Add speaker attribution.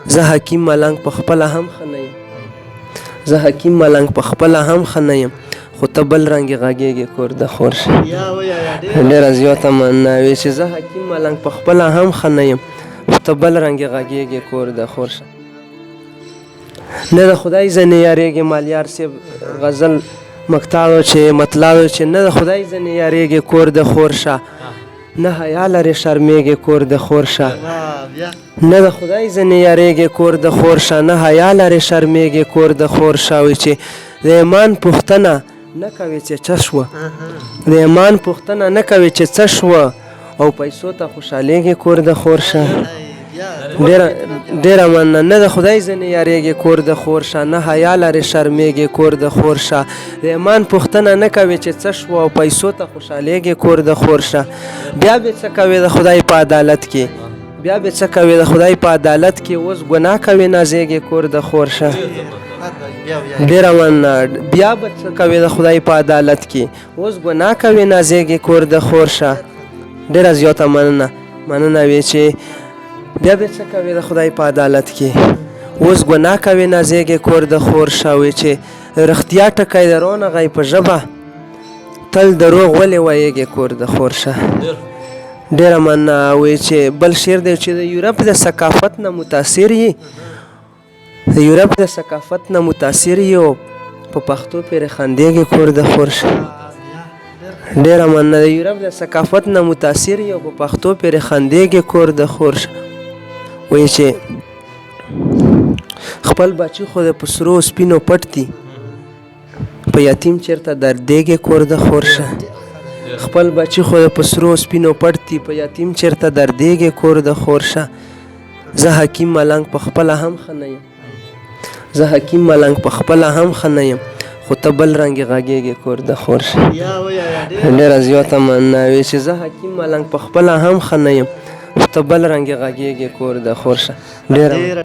Speaker 1: زه حکیم ملنګ په خپله هم ښه نه یم. زه حکیم ملنګ په خپله هم ښه نه یم، خو ته بل رنګې غږېږې کور د خور شه. ډېره زیاته مننه. وی چې زه حکیم ملنګ په خپله هم ښه نه یم، خو ته بل رنګې غږېږې کور د خور شه. نه د خدای ځنې یارېږې مالیار صاحب غزل مقطع چې مطلع چې نه د خدای ځنې یارېږې کور د خور شه، نه حیا لرې شرمېږې کور د خور شه. نه د خدای ځنې یارېږې کور د خور شه، نه حیا لرې شرمېږې کور د خور شه. وي چې د ایمان پوښتنه نه کوې چې څه شوه، د ایمان پوښتنه نه کوې چې څه شوه، او پیسو ته خوشحالېږې کور د خور شه. ډېره ډېره مننه. نه د خدای ځنې یارېږې کور د خور شه، نه حیا لرې شرمېږې کور د خور شه. د ایمان پوښتنه نه کوې چې څه شوه، او پیسو ته خوشحالېږې کور د خور شه. بیا به څه کوې د خدای په عدالت کې، بیا به څه کوې د خدای په عدالت کې، اوس ګناه کوې نازېږې کور د خور شه. ډېره مننه. بیا به څه کوې د خدای په عدالت کې، اوس ګناه کوې نازېږې کور د خور شه. ډېره زیاته مننه. مننه. وی چې بیا به څه کوې د خدای په عدالت کې، اوس ګناه کوې نازېږې کور د خور شه. وی چې رښتیا ټکی د رونغی په ژبه، تل دروغ ولې وایېږې کور د خور شه. ډېره مننه. وی چې بل شعر دی چې د یورپ د ثقافت نه متاثر یي، د یورپ د ثقافت نه متاثر یي او په پښتو پرې خندېږې کور د خور شه. ډېره مننه. د یورپ د ثقافت نه متاثر یي او په پښتو پرې خندېږې کور د خور شه. وایي چې خپل بچي خو د په سرو سپینو پټ دي، په یتیم چېرته دردېږې کور د خور شه. خپل بچي خو د په سرو سپینو پټ دي، په یتیم چېرته دردېږې کور د خور شه. زه حکیم ملنګ په خپله هم ښه نه یم، زه حکیم ملنګ په خپله هم ښه نه یم، خو ته بل رنګې غږېږې کور د خور شه. ډېره زیاته مننه. وی چې زه حکیم ملنګ په خپله هم ښه نه یم، خو ته بل رنګې غږېږې کور د خور شه. ډېره